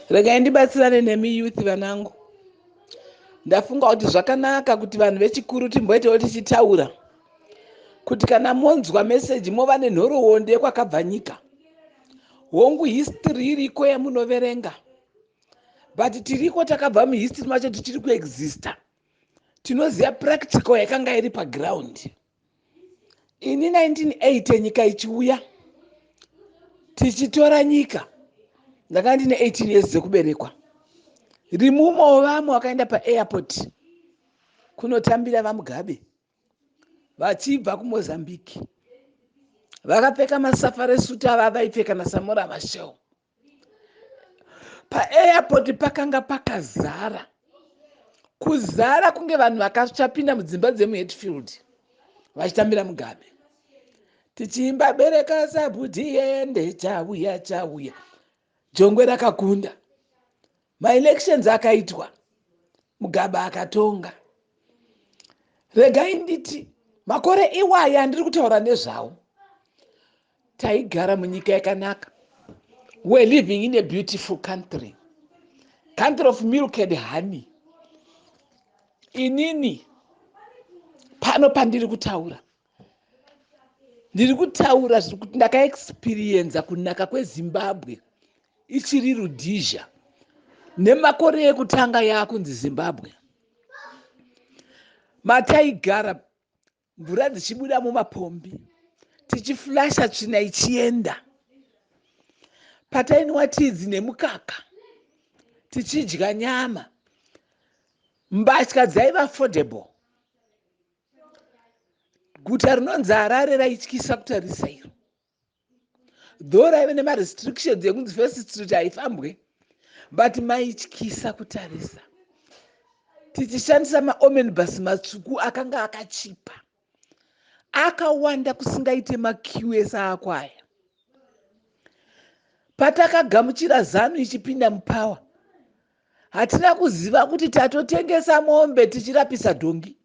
Regai ndibatsirane nemi youth vanangu. Ndafunga kuti zvakanaka kuti vanhu vechikuru timboitawo tichitaura kuti kana monzwa meseji mova nenhoroondo yekwakabva nyika. Hongu, history iriko yamunoverenga, but tiriko takabva muhistory macho, tichiri kuexista, tinoziva practical yakanga iri paground. Ini 1980 nyika ichiuya, tichitora nyika, ndakanga ndine 18 years dzekuberekwa. Rimumo vamwe vakaenda paairport kunotambira VaMugabe vachibva kuMozambique, vakapfeka masafari suit ava vaipfeka naSamora Machel. Paairport pakanga pakazara, kuzara kunge vanhu vakachapinda mudzimba dzemuHatfield vachitambira Mugabe, tichiimba "Bereka sabhuti ende chauya chauya". Jongwe rakakunda. Maelections akaitwa, Mugabe akatonga. Regai nditi makore iwaya andiri kutaura nezvawo, taigara munyika yakanaka. We're living in a beautiful country, country of milk and honey. Inini pano pandiri kutaura, ndiri kutaura kuti ndakaexperienza kunaka kweZimbabwe ichiri Rhodesia nemakore ekutanga yaakunzi Zimbabwe. Mataigara, mvura dzichibuda mumapombi, tichiflasha tsvina ichienda, patainwa tidzi nemukaka, tichidya nyama, mbatya dzaiva affordable. Guta rinonzi Harare raityisa kutarisa iro, though raive nemarestrictions ekunzi First Street haifambwe, but maityisa kutarisa, tichishandisa maomnibus matsvuku akanga akachipa, akawanda kusingaite, maqueue ese ako aya. Patakagamuchira ZANU ichipinda mupower, hatina kuziva kuti tatotengesa mombe tichirapisa dhongi.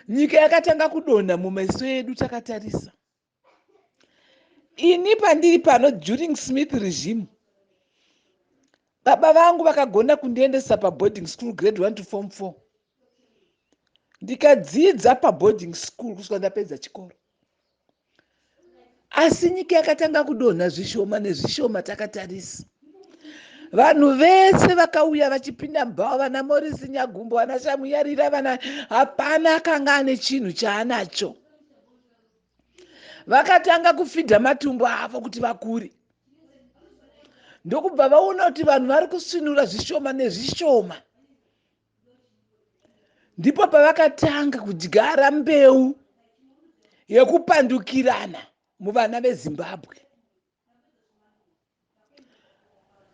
Nyika yakatanga kudonha mumeso edu takatarisa. Ini pandiri pano, during Smith regime, baba vangu vakagona kundiendesa paboarding school, grade 1 to form 4. Ndikadzidza paboarding school kusvika ndapedza chikoro. Asi nyika yakatanga kudonha zvishoma nezvishoma takatarisa. Vanhu vese vakauya vachipinda mubhawa, vana Morisi Nyagumbo, vana Shamuyarira, vana, hapana akanga ane chinhu chaanacho. Vakatanga kufidha matumbo avo kuti vakure, ndokubva vaona kuti vanhu vari kusvinura zvishoma nezvishoma. Ndipo pavakatanga kudyara mbeu yekupandukirana muvana veZimbabwe,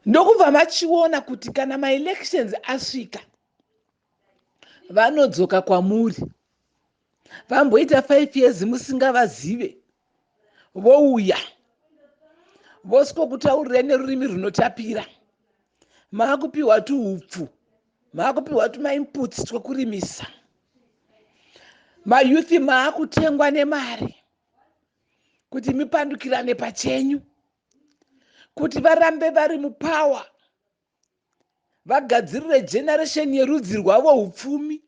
ndokubva machiona kuti kana maelections asvika, vanodzoka kwamuri. Vamboita 5 years musingavazive, vouya voswokutaurirai nerurimi runotapira. Maakupiwa tuhupfu, maakupiwa tumainputs twekurimisa. Mayouth maakutengwa nemari kuti mipandukirane pachenyu, kuti varambe vari mupower, vagadzirire generation yerudzi rwavo upfumi.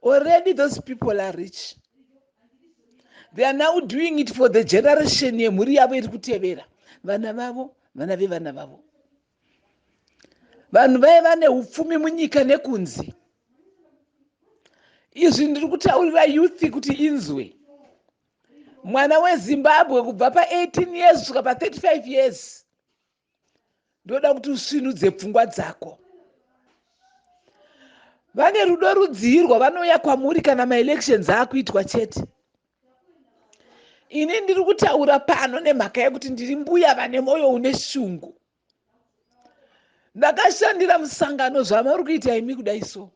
Already those people are rich. They are now doing it for the generation yemhuri yavo iri kutevera, vana vavo, vana vevana vavo. Vanhu vaiva neupfumi munyika nekunze. Izvi ndiri kutaurira youth kuti inzwe. Mwana weZimbabwe kubva pa18 years kusvika pa35 years, ndoda kuti usvinudze pfungwa dzako. Vane rudo rudzirwa vanouya kwamuri kana maelections aakuitwa chete. Ini ndiri kutaura pano nemhaka yekuti ndiri mbuya vane mwoyo une shungu. Ndakashandira musangano zvamuri kuita imi kudai so.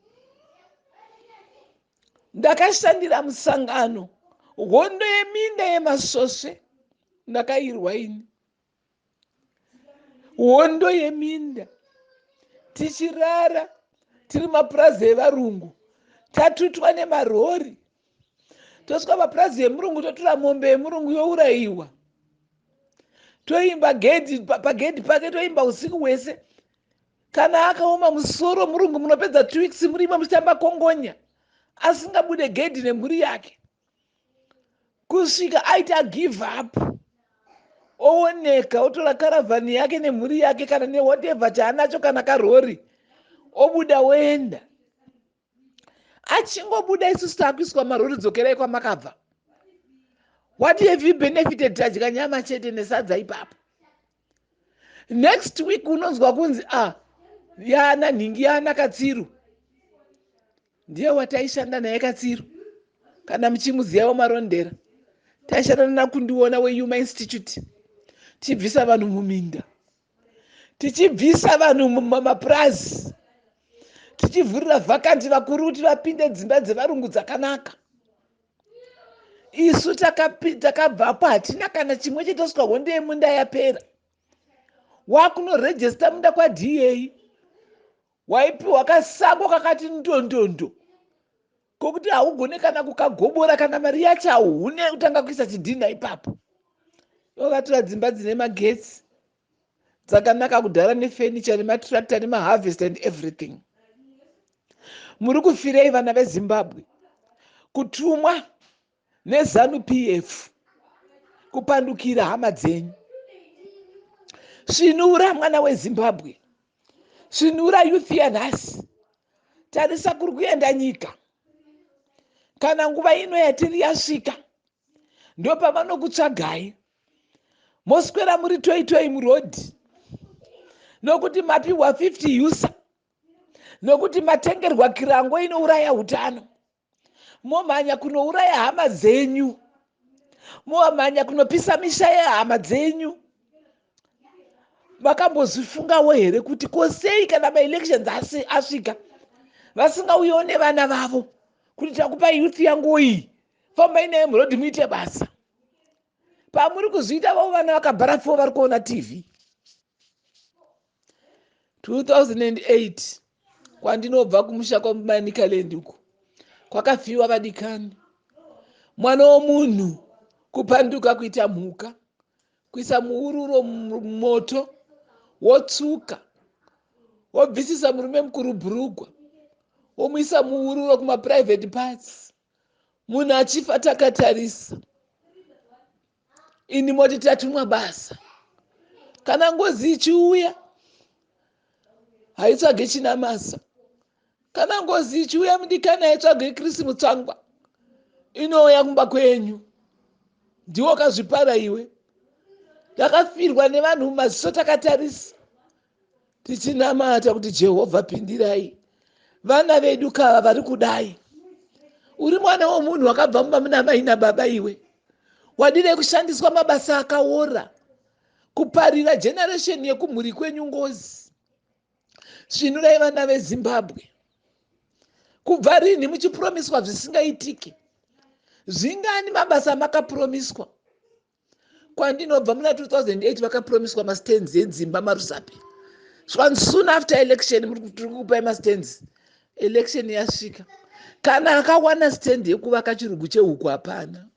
Ndakashandira musangano. Hondo yeminda yemasvosve ndakairwa ini, hondo yeminda, tichirara tiri mapurazi evarungu, tatutwa nemarori, tosvika papurazi yemurungu, totora mombe yemurungu yourayiwa. Toimba gedhi pagedhi pake, toimba usiku hwese. Kana akaoma musoro murungu, munopedza 2 weeks murimo muchitamba kongonya, asingabude gedhi nemhuri yake, kusvika aita give up, ooneka, otora karavhani yake nemhuri yake kana newhatever chaanacho kana karori, obuda oenda. Achingobuda, isusu taakuiswa marori, "Dzokerai kwamakabva." What have you benefited? Tadya nyama chete nesadza ipapo. Next week unonzwa kunzi, "A ah, yaana nhingi, yaana Katsiru." Ndiye wataishanda naye Katsiru, kana muchimuziyawo Marondera. Taishanda naKundiona weYuma Institute, tichibvisa vanhu muminda, tichibvisa vanhu mumapurazi, tichivhurira vacant vakuru kuti vapinde dzimba dzevarungu dzakanaka. Isu takabvapo, hatina kana chimwe chetosvika. Hondo yemunda yapera, wakunorejesta munda kwaDA, waipiwa kasango kakati ndondondo kokuti haugone kana kukagobora, kana mari yacho hauhune kutanga kuisa chidhina ipapo. Vakatora dzimba dzine magetsi dzakanaka kudhara, nefurniture, nematractor, nemaharvest and everything. Muri kufirei, vana veZimbabwe? Kutumwa neZANU PF kupandukira hama dzenyu. Svinura, mwana weZimbabwe, svinura. Youth yanhasi, tarisa kuri kuenda nyika. Kana nguva ino yatiri yasvika, ndopavanokutsvagai, moswera muri toi toi murodhi, nokuti mapiwa 50 USA, nokuti matengerwa kirango inouraya utano. Momhanya kunouraya hama dzenyu, momhanya kunopisa misha yehama dzenyu. Vakambozvifungawo here kuti kosei kana maelections asvika vasingauyiwo nevana vavo kuti, "Takupai youth yangu iyi, fambai naye murodhi muite basa"? Pamuri kuzviita, vavo vana vakabhara fo vari kuona TV. 2008, kwandinobva kumusha kwaManicaland uko kwakafiwa vadikani. Mwana womunhu kupanduka kuita mhuka, kuisa muururo mumoto, wotsuka, wobvisisa murume mukuru bhurugwa, womuisa muururo kumaprivate parts, munhu achifa takatarisa. Ini moti tatumwa basa. Kana ngozi ichiuya, haitsvage chinamasa. Kana ngozi ichiuya, mudikani, haitsvage Chris Mutsvangwa. Inouya kumba kwenyu. Ndiwo kazvipara iwe. Takafirwa nevanhu mumaziso takatarisa, tichinamata kuti, "Jehovha, pindirai, vana vedu kava vari kudai." Uri mwana womunhu wakabva mumba muna mai nababa iwe, wadirei kushandiswa mabasa akaora, kuparira generation yekumhuri kwenyu ngozi? Svinurai, vana veZimbabwe. Kubva rini muchipromiswa zvisingaitiki? Zvingani mabasa makapromiswa? Kwandinobva muna 2008 vakapromiswa mastands edzimba maRusape. Swan soon after election, "Tiri kukupai mastands." Election yasvika, kana akawana stand yekuvaka chirugu chehuku hapana.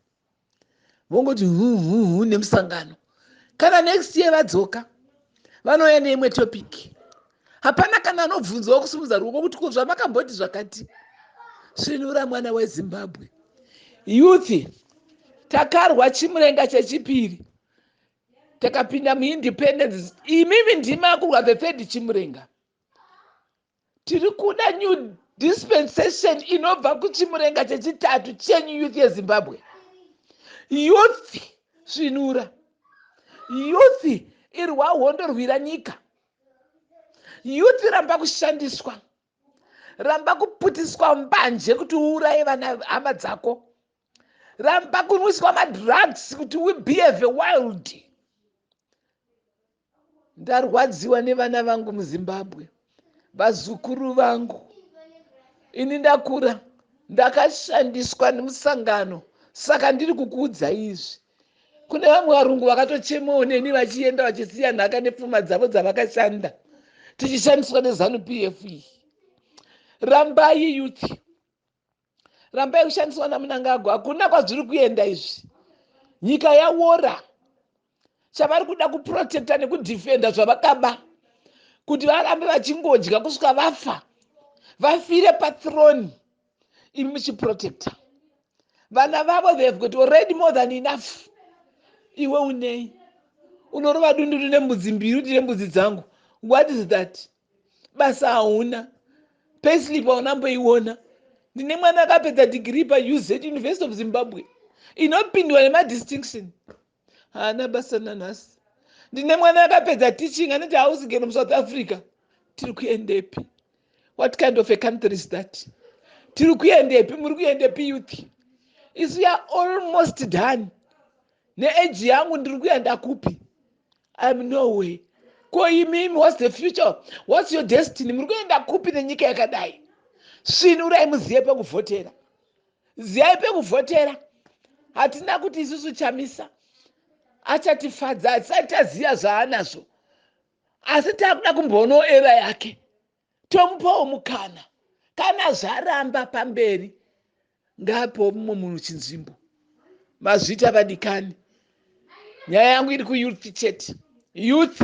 Vongoti huhuhu nemusangano. Kana next year vadzoka, vanouya neimwe topic. Hapana kana anobvunzawo kusimudza ruoko kuti, "Ko zvamakamboti zvakati?" Svinura, mwana weZimbabwe. Youth, takarwa chimurenga chechipiri, takapinda muindependence. Imimi ndima kurwa the third chimurenga. Tiri kuda new dispensation inobva kuchimurenga chechitatu chenyu, youth yeZimbabwe. Youth, svinura. Youth, irwa hondo, rwira nyika. Youth, ramba kushandiswa, ramba kuputiswa mbanje kuti uuraye vana hama dzako, ramba kunwiswa madrugs kuti ubehave wild. Ndarwadziwa nevana vangu muZimbabwe, vazukuru vangu. Ini ndakura ndakashandiswa nemusangano, saka ndiri kukuudza izvi. Kune vamwe varungu vakatochemawo neni vachienda, vachisiya nhaka nepfuma dzavo dzavakashanda, tichishandiswa neZANU PF iyi. Rambai, youth, rambai kushandiswa naMunangagwa. Hakuna kwazviri kuenda izvi. Nyika yaora. Chavari kuda kuprotecta nekudefenda zvavakaba kuti varambe vachingodya kusvika vafa, vafire pathrone, imi muchiprotecta vana vavo. They have got already more than enough. Iwe unei? Unorova dundundu nembudzi mbiri, kuti nembudzi dzangu. What is that? Basa hauna, payslip haunamboiona. Ndine mwana akapedza degree paUZ, University of Zimbabwe, inopindwa nemadistinction, haana basa nanhasi. Ndine mwana akapedza teaching, anoti house girl muSouth Africa. Tiri kuendepi? What kind of a country is that? Tiri kuendepi? Muri kuendepi, youth? Isu ya almost done neage yangu. Ndiri kuenda kupi? Im no way. Ko imimi, what's the future? What's your destiny? Muri kuenda kupi nenyika yakadai? Svinurai, muzive pekuvhotera, ziyai pekuvhotera. Hatina kuti isusu Chamisa achatifadza, hatisati taziva zvaanazvo, asi takuda kumboonawo era yake, tomupawo mukana. Kana zvaramba pamberi, ngaapewo mumwe munhu chinzvimbo. Mazvita, vadikani. Nyaya yangu iri kuyouth chete. Youth,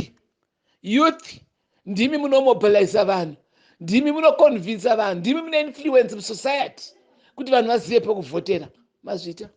youth, ndimi munomobiliza vanhu, ndimi munoconvinsa vanhu, ndimi mune influence musociety kuti vanhu vazive pekuvhotera. Mazvita.